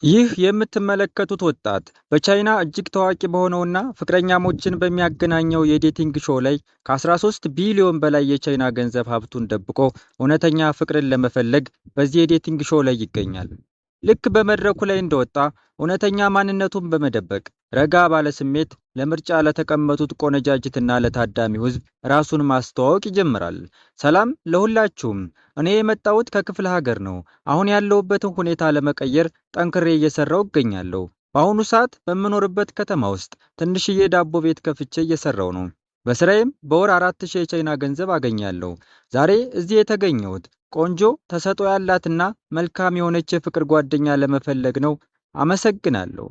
ይህ የምትመለከቱት ወጣት በቻይና እጅግ ታዋቂ በሆነውና ፍቅረኛሞችን በሚያገናኘው የ dating show ላይ ከ13 ቢሊዮን በላይ የቻይና ገንዘብ ሀብቱን ደብቆ እውነተኛ ፍቅርን ለመፈለግ በዚህ የ dating show ላይ ይገኛል። ልክ በመድረኩ ላይ እንደወጣ እውነተኛ ማንነቱን በመደበቅ ረጋ ባለ ስሜት ለምርጫ ለተቀመጡት ቆነጃጅትና ለታዳሚው ሕዝብ ራሱን ማስተዋወቅ ይጀምራል። ሰላም ለሁላችሁም፣ እኔ የመጣሁት ከክፍለ ሀገር ነው። አሁን ያለሁበትን ሁኔታ ለመቀየር ጠንክሬ እየሰራሁ እገኛለሁ። በአሁኑ ሰዓት በምኖርበት ከተማ ውስጥ ትንሽዬ ዳቦ ቤት ከፍቼ እየሰራሁ ነው። በስራዬም በወር 4000 የቻይና ገንዘብ አገኛለሁ። ዛሬ እዚህ የተገኘሁት ቆንጆ ተሰጥኦ ያላትና መልካም የሆነች የፍቅር ጓደኛ ለመፈለግ ነው። አመሰግናለሁ።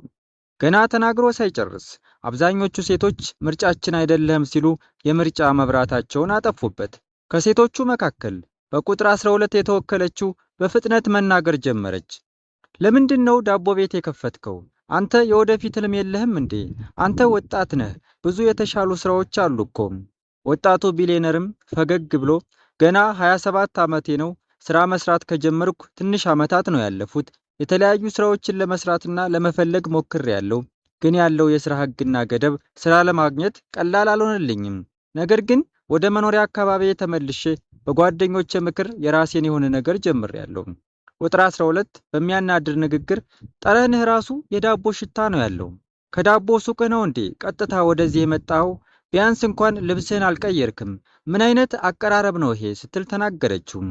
ገና ተናግሮ ሳይጨርስ አብዛኞቹ ሴቶች ምርጫችን አይደለህም ሲሉ የምርጫ መብራታቸውን አጠፉበት። ከሴቶቹ መካከል በቁጥር 12 የተወከለችው በፍጥነት መናገር ጀመረች። ለምንድን ነው ዳቦ ቤት የከፈትከው? አንተ የወደፊት ህልም የለህም እንዴ? አንተ ወጣት ነህ፣ ብዙ የተሻሉ ስራዎች አሉ እኮ። ወጣቱ ቢሊዮነርም ፈገግ ብሎ ገና 27 ዓመቴ ነው። ስራ መስራት ከጀመርኩ ትንሽ ዓመታት ነው ያለፉት። የተለያዩ ስራዎችን ለመስራትና ለመፈለግ ሞክሬያለሁ፣ ግን ያለው የስራ ህግና ገደብ ስራ ለማግኘት ቀላል አልሆነልኝም። ነገር ግን ወደ መኖሪያ አካባቢ ተመልሼ በጓደኞቼ ምክር የራሴን የሆነ ነገር ጀምሬያለሁ። ቁጥር 12 በሚያናድር ንግግር ጠረንህ ራሱ የዳቦ ሽታ ነው ያለው። ከዳቦ ሱቅህ ነው እንዴ ቀጥታ ወደዚህ የመጣኸው? ቢያንስ እንኳን ልብስህን አልቀየርክም። ምን አይነት አቀራረብ ነው ይሄ? ስትል ተናገረችው።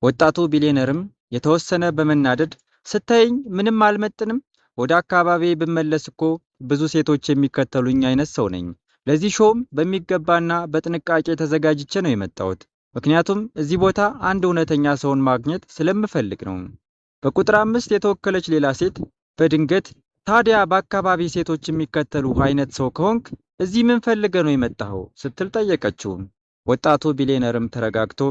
ወጣቱ ቢሊዮነርም የተወሰነ በመናደድ ስታይኝ ምንም አልመጥንም። ወደ አካባቢ ብመለስ እኮ ብዙ ሴቶች የሚከተሉኝ አይነት ሰው ነኝ። ለዚህ show ም በሚገባና በጥንቃቄ ተዘጋጅቼ ነው የመጣሁት። ምክንያቱም እዚህ ቦታ አንድ እውነተኛ ሰውን ማግኘት ስለምፈልግ ነው። በቁጥር 5 የተወከለች ሌላ ሴት በድንገት ታዲያ በአካባቢ ሴቶች የሚከተሉ አይነት ሰው ከሆንክ እዚህ ምን ፈልገህ ነው የመጣኸው? ስትል ጠየቀችው። ወጣቱ ቢሊዮነርም ተረጋግቶ